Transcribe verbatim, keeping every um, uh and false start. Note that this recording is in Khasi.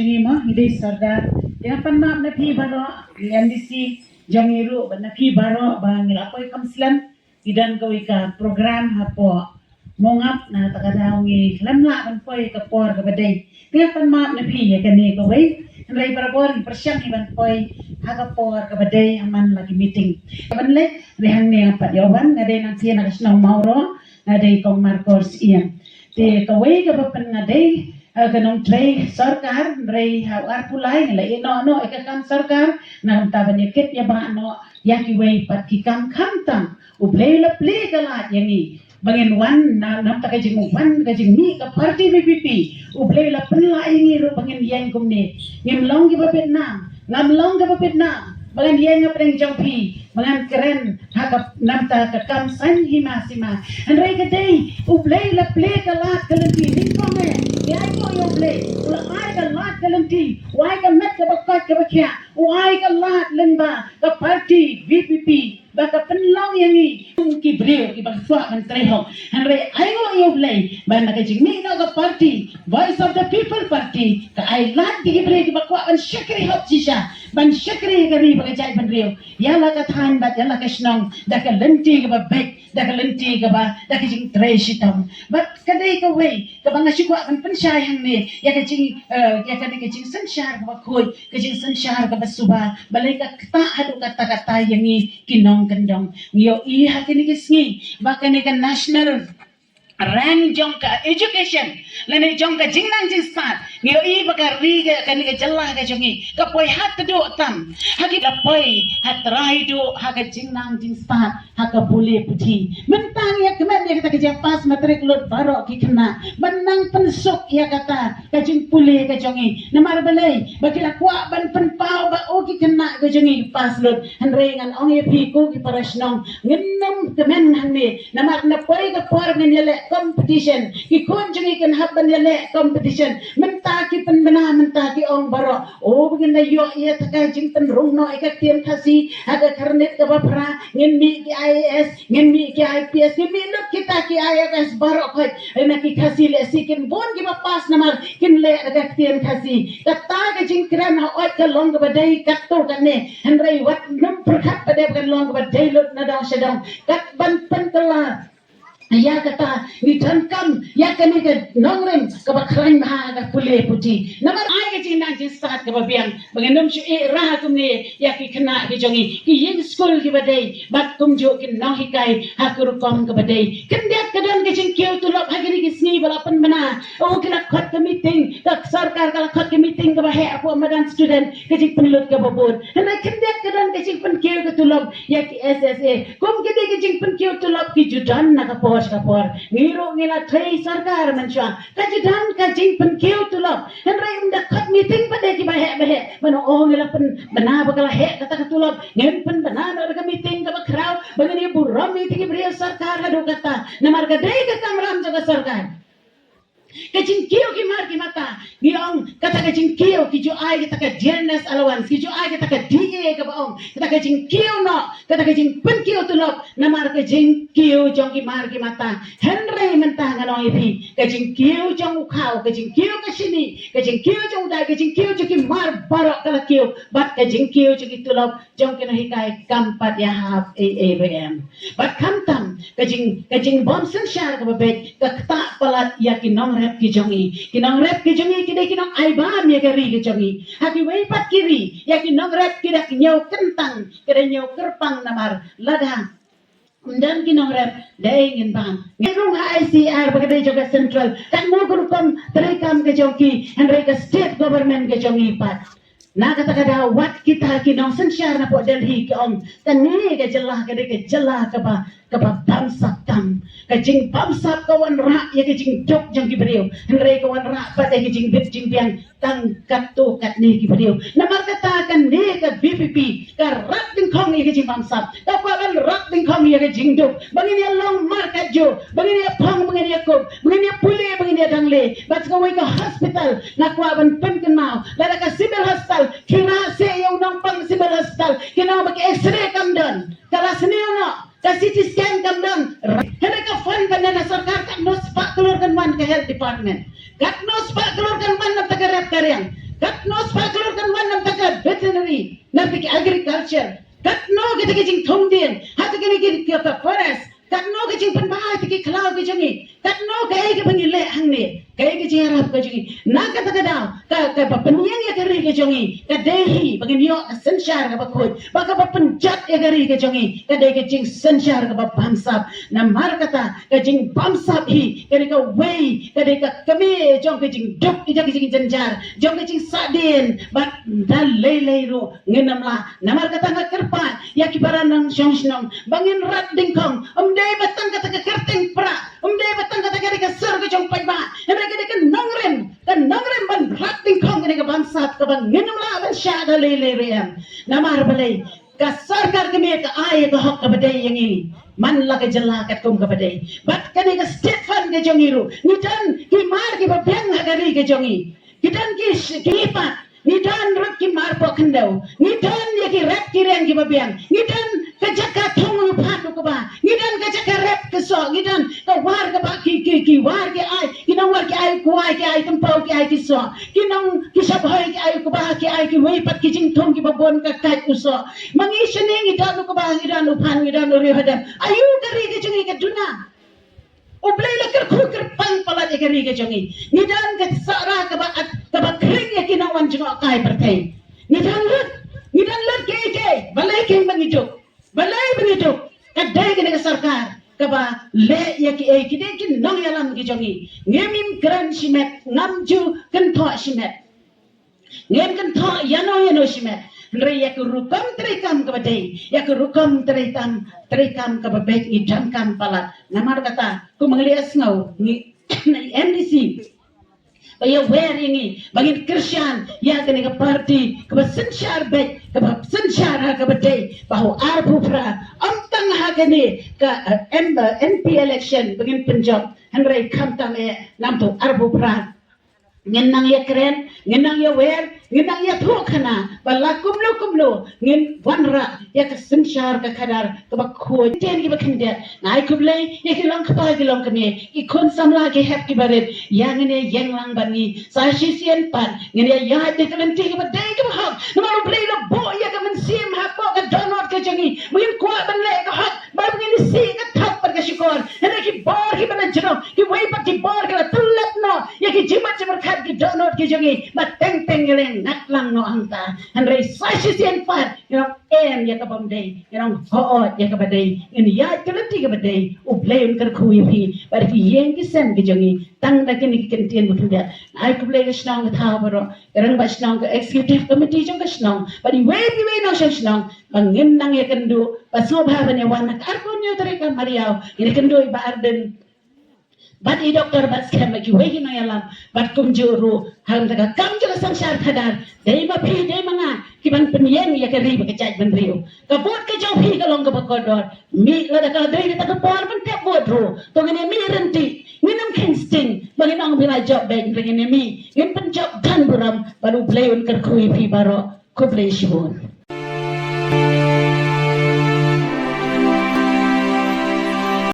Ngi mo, ngi dei sordar. Ïa pan map na phi baroh, ngi M D C jong ngi ruh, bad na phi baroh ba ngi la poi kam slem. Ngi don kawei ka program hapoh Mongap, na kata ka daw ngi lem lah ban poi ka por kaba dei. Te ïa pan map na phi ïa kane kawei. Hynrei barabor ngi pyrshang hi ban poi ha ka por kaba dei ha man la ki meeting. Ban leh, hynrei hangne pat ïa wan, nga dei nang sien na ka shnong Mawroh, nga dei Kong Markor Syiem. Te kawei kaba pyn nga dei, eh, ka nongtrei sorkar, hynrei ha u arphew lai nga la ïeh noh noh ïa ka kam sorkar, na ka bynta ban ïa kit ïa bah noh ïa kiwei pat ki kam, khamtam U Blei u la plie ka lad ïa ngi ba ngin wan, na, na ka bynta ka jingwan ka jingmih ka party V P P. U Blei u la pynlah ïa ngi ruh ba ngin ïeng kumne. Ngim long kiba bit nam, ngam long kiba bit nam ba ngin ïeng hapdeng jong phi, ba ngan kren ha ka, na ka bynta ka kam saiñ hima sima. Hynrei ka dei U Blei u la plie ka lad ka lynti, nyngkong eh ngi ai nguh ïa U Blei, u la ai ka lad ka lynti, u ai ka met kaba koit kaba khiah, u ai ka lad lyngba ka party V P P ba ka pynlong ïa ngi kum ki briew kiba kwah ban trei hok. Hynrei ai nguh ïa U Blei ba na ka jingmih noh ka party, Voice of the People Party, ka ai lad ïa ki briew kiba kwah ban shakri hok shisha, ban shakri ïa ka ri bad ka jaitbynriew. Ïa la ka thaiñ bad ïa la ka shnong, da ka lynti kaba beit, da ka lynti kaba, da ka jingtrei shitom. Bad ka dei kawei kaba nga shu kwah ban pynshai hangne, ïa ka jing, eh, ïa kane ka jingsynshar kaba khuid, ka jingsynshar kaba suba, balei ka ktah haduh katta katta ïa ngi ki nongkyndong. Ngi ïohi ha kine ki sngi ba kane ka national rank jong ka education lane jong ka jingnang jingstad, ngi ïohi ba ka ri ka, kane ka jylla ka jong ngi ka poi ha tduh tam, ha ki la poi ha trai duh ha ka jingnang jingstad, ha ka pule puthi. Mynta ngi ïa kmen ïa kata ka jingpass matric lut baroh ki khynnah ban nang pynsuk ïa kata ka jingpule ka jong ngi. Namar balei? Ba ki la kwah ban pynpaw ba u ki khynnah ka jong ngi pass lut. Hynrei ngan ong ïa phi ko ki para shnong, ngin nym kmen hangne. Namar na poi ka por ngin ïaleh competition, ki khun jong ngi kin hap ban ïaleh competition. Mynta ki pynbna, mynta ki ong baroh, o ba ngin da ïoh ïa kata ka jingpynrung noh ïa ka ktien Khasi ha ka khyrnit kaba phra, ngin mih ki I A S, ngin mih ki I P S, ngin mih lut kita ki I F S baroh khoit. Hynrei na ki Khasi lehse kin bun kiba pass namar kin leh da ka ktien Khasi. Kata ka jingkren ha oid ka long kaba dei katto katne. Hynrei wat nym pyrkhat pat de ba kan long kaba dei lut na dong sha dong. Kat ban pynkylla ïa kata ngi donkam ïa kane ka nongrim kaba khlaiñ bha ka pule puthi. Namar ai ka jingnang jingstad kaba biang ba ngin nym shu ïeh rah kumne ïa ki khynnah ki jong ngi, ki ïing skul kiba dei bad kumjuh ki nonghikai ha ka rukom kaba dei. Khyndiat ka don ka jingkiew tulop ha kine ki sngi ba la pynbna. O, ki la khot ka meeting, ka sorkar ka la khot ka meeting kaba heh hapoh madan student, ka jingpynlut kaba bun. Hynrei khyndiat ka don ka jingpynkiew ka tulop ïa ki S S A. Kum kine ki jingpynkiew tulop ki ju don na ka por sha ka por. Ngi ruh ngi la trei sorkar mynshuwa, ka ju don ka jingpynkiew tulop. Hynrei ym da khot meeting pat de kiba heh ba heh ban ong, o, ngi la pynbna ba ka la heh kata ka tulop, ngin pynbna noh da ka meeting kaba khraw ba ngin ïa burom ïa ki briew sorkar haduh katta. Namar ka dei ka kamram jong ka sorkar. Ka jingkiew ki mar ki mata, ngi ong kata ka jingkiew, ki ju ai kata ka dearness allowance, ki ju ai kata ka D A kaba ong, kata ka jingkiew noh, kata ka jingpynkiew tulop namar ka jingkiew jong ki mar ki mata. Hynrei mynta ngan ong ïa phi, ka jingkiew jong u khaw, ka jingkiew ka shini, ka jingkiew jong u dai, ka jingkiew jong ki mar baroh ka la kiew, bad ka jingkiew jong ki tulop jong ki nonghikai kam pat ïahap ei ei ruh em. Bad khamtam ka jing, ka jingbym synshar kaba beit ka ktah palat ïa ki nongrep ki jong ngi. Ki nongrep ki jong ngi ki dei ki nong ai bam ïa ka ri ka jong ngi. Ha kiwei pat ki ri ïa ki nongrep ki da ñiew kyntang, ki da ñiew kyrpang namar lada ym don ki nongrep dei ngin bam. Ngi rung ha I C R ba ka dei jong ka central, katno ka rukom treikam ka jong ki, hynrei ka state government ka jong ngi pat. Na kata ka daw wat kita ki nongsynshar na poh Delhi ki ong kane ka jylla ka dei ka jylla kaba, kaba bamsap tam. Ka jingbamsap ka wanrah ïa ka jingduk jong ki briew, hynrei ka wanrah pat ïa ka jingbit jingbiang tang katto katne ki briew. Namar kata kane ka V P P ka rat dyngkhong ïa ka jingbamsap, ka kwah ban rat dyngkhong ïa ka jingduk, ba ngin ïa long markatjuh, ba ngin ïa phong, ba ngin ïa kup, ba ngin ïa pule, ba ngin ïa dang leh. Bad sa kawei ka hospital nga kwah ban pynkynmaw, lada ka civil hospital, ki rah seh ïa u nongpang civil hospital, ki ong ba ki X-ray kam don, ka la sniew noh, ka C T scan kam don. Hynrei ka fund ba na sorkar katno spah klur kan wan ka health department, katno spah klur kan wan na ka rep ka riang. Katno spah klur kan wan na ka bynta ka veterinary, na ka bynta ka agriculture. Katno kita ki jingthung dien ha kita ki, ki, ki, ki forest. Katno ki jingpynbha kita ki khlaw ki jong ngi. Katno kaei kaba ngi leh hangne, kaei ka jingïarap ka jong ngi. Na kata ka daw, ka, kaba pynïeng ïa ka ri ka jong ngi ka dei hi ba ngin ïoh ka synshar kaba khuid, ba kaba pynjot ïa ka ri ka jong ngi ka dei ka jingsynshar kaba bamsap. Namar kata ka jingbamsap hi ka dei kawei, ka dei ka kmie jong ka jingduk, jong ka jingjynjar, jong ka jingsahdien. Bad da lei lei ruh ngin ym lah. Namar kata nga kyrpad ïa ki para nongshong shnong ba ngin rat dyngkhong. Ym dei ba tang kata ka kyrteng prah, ym dei ba tang kata ka dei ka sur ka jong paidbah. Hynrei ka dei ka nongrim, ka nongrim ban rat dyngkhong, ka dei ka bamsap kaba ngin ym lah ban shah da lei lei ruh em. Namar balei? Ka sorkar kmie ka ai ka hok kaba dei ïa ngi man la ka jylla katkum kaba dei. Bad kane ka state fund ka jong ngi ruh, ngi don ki mar kiba biang ha ka ri ka jong ngi. Ngi don ki sh-, ki pat, ngi don ruh ki mar poh khyndew, ngi don ïa ki rep ki reng kiba biang, ngi don ka jaka thung u phan u kba, ngi don ka jaka rep ka soh, ngi don ka war kaba ki, ki, ki war ki ai, ki nongwar ki ai u kwai, ki ai tympew, ki ai ki soh, ki nong, ki shap hoi ki ai u kba, ki ai kiwei pat ki jingthung kiba bun ka kait u soh. Ma ngi shane ngi don u kba, ngi don u phan, ngi don u riewhadem. Aïu ka ri ka jong ngi ka duna? U Blei la kyrkhu kyrpang palat ïa ka ri ka jong ngi. Ngi don ka Sohra kaba at, kaba khring ïa ki nongwan jngohkai pyrthei. Ngi don lut, ngi don lut kiei kiei, balei kiba ngi duk? Balei ba ngi duk? Ka dei kane ka sorkar kaba leh ïa kiei, ki dei ki nongïalam ki jong ngi. Ngim im kren shimet, ngam ju kynthoh shimet. Ngim kynthoh ïano ïano shimet. Hynrei ïa ka rukom treikam kaba dei, ïa ka rukom treikam, treikam kaba beit ngi donkam palat. Namar kata, kum ngi la sngew, ngi, N D C ba ïa wer ïa ngi ba ngin kyrshan ïa kane ka party kaba synshar beit, kaba synshar ha kaba dei, ba ha u arphew phra, ym tang ha kane ka, eh, M-, eh, M P election ba ngin pynjop, hynrei khamtam eh namar u arphew phra ngin nang ïa kren, ngin nang ïa wer, ngin nang ïa thuh khana ba la kumno kumno ngin wanrah ïa ka synshar ka khadar kaba khuid. Tien kiba khyndiat, nga ai khublei ïa ki long kpa ki long kmie, ki khun samla ki hep ki barit, ïa ngin ïa ïeng lang bad ngi sa shisien pat, ngin ïa ïaid da ka lynti kaba dei kaba hok. Namar U Blei u la buh ïa ka mynsiem hapoh ka dohnud ka jong ngi ba ngin kwah ban leh ka hok, ba ngin isih ka thok bad ka shukor. Hynrei ki bor kiba la jrong, kiwei pat ki bor ki la tyllep noh ïa ki jingmut jingpyrkhat ki dohnud ki jong ngi, ba teng teng ngi la ngat lang noh hangta. Hynrei sa shisien pat ngi long em ïa ka bym dei, ngi long hooid ïa kaba dei, ngin ïaid ka lynti kaba dei. U Blei un kyrkhu ïa phi bad ki ïing ki sem ki jong ngi tang da kine ki kyntien ba khyndiat. Ai khublei ka shnong ka thaw baroh, ka rangbah shnong, ka executive committee jong ka shnong bad iwei pa iwei nongshong shnong, ba ngin nang ïakynduh, ba sngewbha ban ïa wan ha ka arphew hynñiew tarik ka Marïaw, ngin ïakynduh ïa i Bah Ardent bad i Doctor Batskhem bad kiwei ki nongïalam, bad kumjuh ruh ha kata ka kam jong ka synshar khadar, dei ma phi dei ma nga ki ban pynïeng ïa ka ri bad ka jaitbynriew. Ka vote ka jong phi ka long kaba kordor. Mih lada ka dei kata ka por ban thep vote ruh, to ngin ïa mih ryntih, ngin ym kheiñ sting ba ngin ong ba la jop beit, ngin ïa mih, ngin pynjop don burom bad U Blei un kyrkhu ïa phi baroh. Khublei shibun.